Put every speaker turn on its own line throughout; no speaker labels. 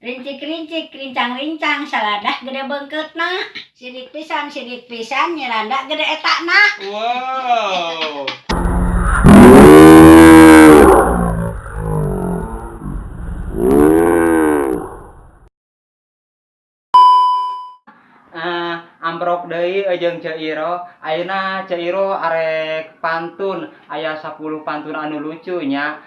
Rincik-rincik, rincang-rincang, saladah gede beungkeutna. Sidik pisan, nyiranda gede etakna.
Wow. Amprok deui jeung Ceu Iroh. Ayeuna Ceu Iroh arek pantun, aya 10 pantun anu lucu nya.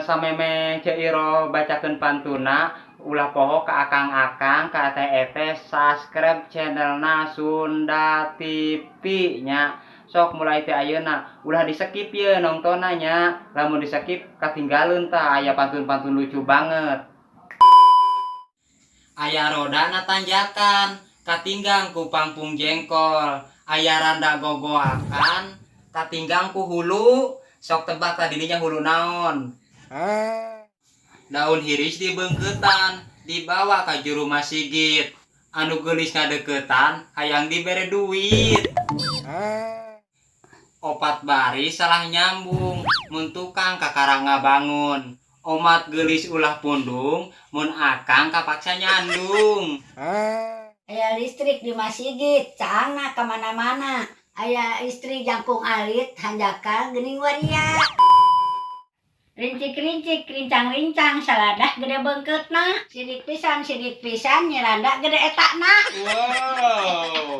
Sameme Ceu Iroh bacakeun pantuna, ulah poho ka akang-akang, ka teteh subscribe channelna Sunda TV nya. Sok mulai ti ayeuna ulah di skip ye nongtonna nya. Lamun di skip katinggaleun tah aya pantun-pantun lucu banget. Aya rodana tanjakan, katinggang ku pangpung jengkol. Aya randa gogoakan, katinggang ku hulu. Sok tebak tah didinya hulu naon. Daun hiris dibeungkeutan, dibawa ka juru masigit. Anu geulis ngadeukeutan, hayang dibere duit. Opat baris salah nyambung, mun tukang kakara ngabangun. Omat geulis ulah pundung, mun akang kapaksa nyandung.
Aya listrik di masigit, caangna ka mana-mana. Aya istri jangkung alit, hanjakal geuning waria. Rincik-rincik, rincang-rincang, saladah gede beungkeutna. Sidik pisan, nyiranda gede etakna.
Wow.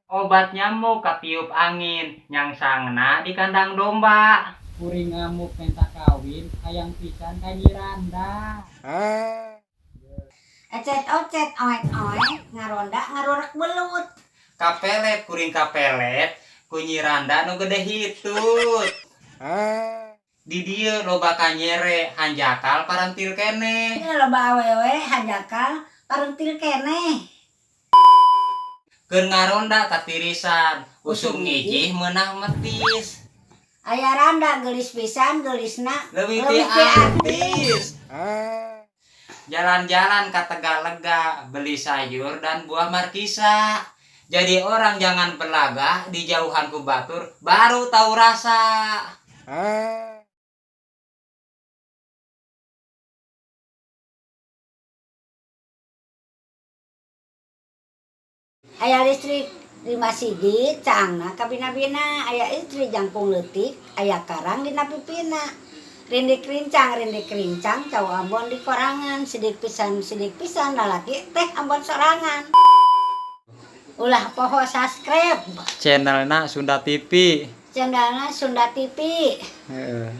Obat nyamuk katiup angin, nyangsangna di kandang domba.
Kuring ngamuk minta kawin, hayang pisan ka nyiranda.
Ecet ocet, oek oek, ngaronda ngarurek belut.
Kapelet kuring kapelet, ku nyiranda nu gede hitut. Di dieu loba kanyere, hanjakal parantil keneh.
Ieu loba awewe hanjakal parentil keneh.
Keur ngaronda katirisan, usum ngijih meunah metis.
Aya randa geulis pisan geulisna
leuwih ti artis. Jalan-jalan ka Tegalega, beli sayur dan buah markisa. Jadi orang jangan berlaga, dijauhan ku batur baru tahu rasa.
Aya listrik di masigit caangna ka bina-bina. Aya istri jangkung leutik, aya karang dina pipina. Rindik rincang, cau ambon di korangan. Sidik pisan, lalaki teh ambon sorangan. Ulah poho subscribe
Channelna Sunda TV.
Channelna Sunda TV.
Heeh.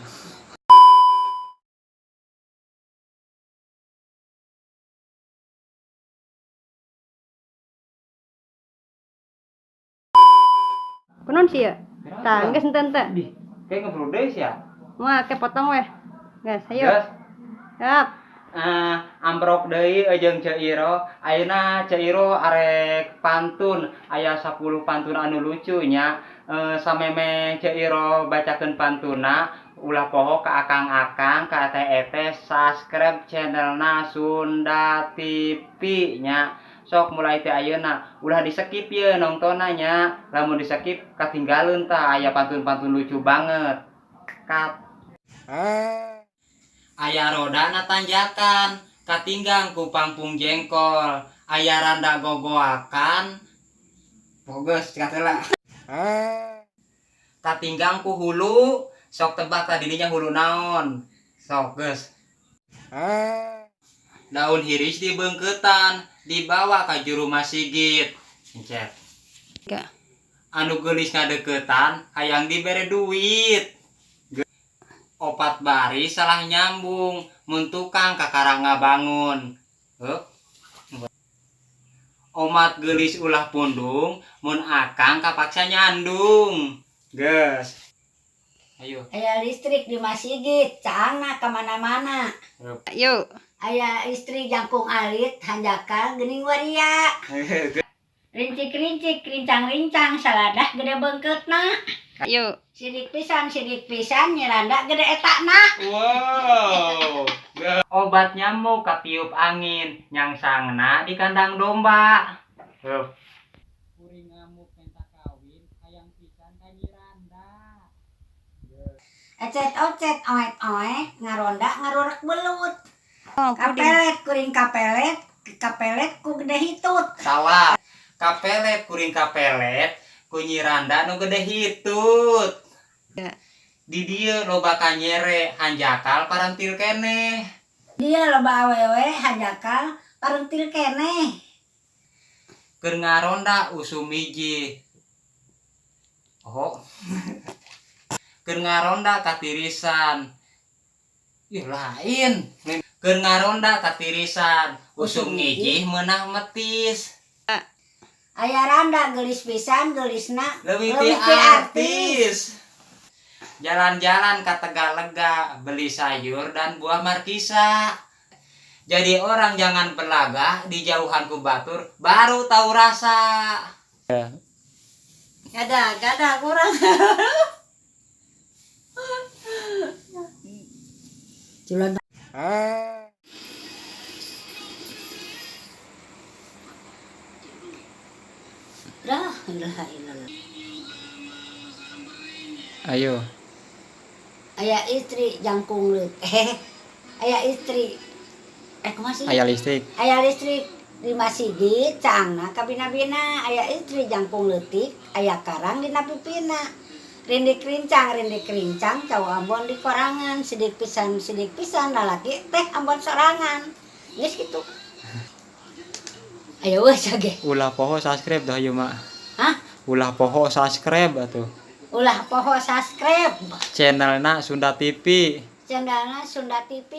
Kunaon sih ya? Tah, geus henteu henteu.
Dih, kayak ngebrudes ya?
Moal ke potong weh. Geus, ayo.
Geus.
Yap.
Amprok deui jeung Ceu Iroh. Ayeuna Ceu Iroh arek pantun, aya 10 pantun anu lucu nya. Sameme Ceu Iroh bacakeun pantuna, ulah poho ka akang-akang, ka teteh subscribe channelna Sunda TV nya. Sok mulai ti ayeuna ulah di skip ye nongtonna nya. Lamun di skip katinggaleun tah aya pantun-pantun lucu banget. Kat. Aya rodana tanjakan, katinggang ku pangpung jengkol. Aya randa gogoakan, pogeus katela. Katinggang ku hulu, sok tebak tah didinya hulu naon. Sok geus. Daun hiris dibeungkeutan, dibawa ka juru masigit. Encet. Anu geulis ngadeukeutan, hayang dibere duit. Opat baris salah nyambung, mun tukang kakara ngabangun. Omat geulis ulah pundung, mun akang kapaksa nyandung. Geus. Ayo.
Aya listrik di masigit, caangna ka mana-mana.
Yuk.
Aya istri jangkung alit, hanjakal geuning waria. Rincik-rincik, rincang-rincang, saladah gede beungkeutna.
Yuk.
Sidik pisan, nyiranda gede etakna.
Wow. Obat nyamuk katiup angin, nyangsangna di kandang domba.
Kuring ngamuk minta kawin, hayang pisan ka nyiranda.
Ecet ocet, oek oek, ngaronda ngarurek belut. Kapelet kuring kapelet, kapelet ku gede hitut.
Salah. Kapelet kuring kapelet ku Nyi Randa nu gede hitut.
Ya.
Di dieu loba kanyere hanjakal parantil keneh.
Dia loba awewe hanjakal parentil keneh.
Keur ngaronda usum hiji. Oh. Keur ngaronda katirisan. Ih, lain. Keur ngaronda katirisan, usum ngijih meunah metis.
Aya randa geulis pisan geulisna
Leuwih
leuwih
ti
ti
artis. Jalan-jalan ke Tegalega, beli sayur dan buah markisa. Jadi orang jangan berlaga, dijauhan ku batur, baru tahu rasa.
Kada, kada kurang.
Culon. La ilaha illallah.
Ayo.
Aya istri jangkung leut. Aya istri. Kumaha sih?
Aya listrik.
Aya listrik di masjid caangna kabina-bina, aya istri jangkung leutik, aya karang dina pipina. Rindik rincang cau Ambon di korangan, sidik pisan lalaki teh Ambon sorangan. Geus kitu. Ayo we sage.
Ulah poho subscribe dah ieu mah.
Hah?
Ulah poho subscribe atuh.
Ulah poho subscribe.
Channelna Sunda TV.
Channelna Sunda TV.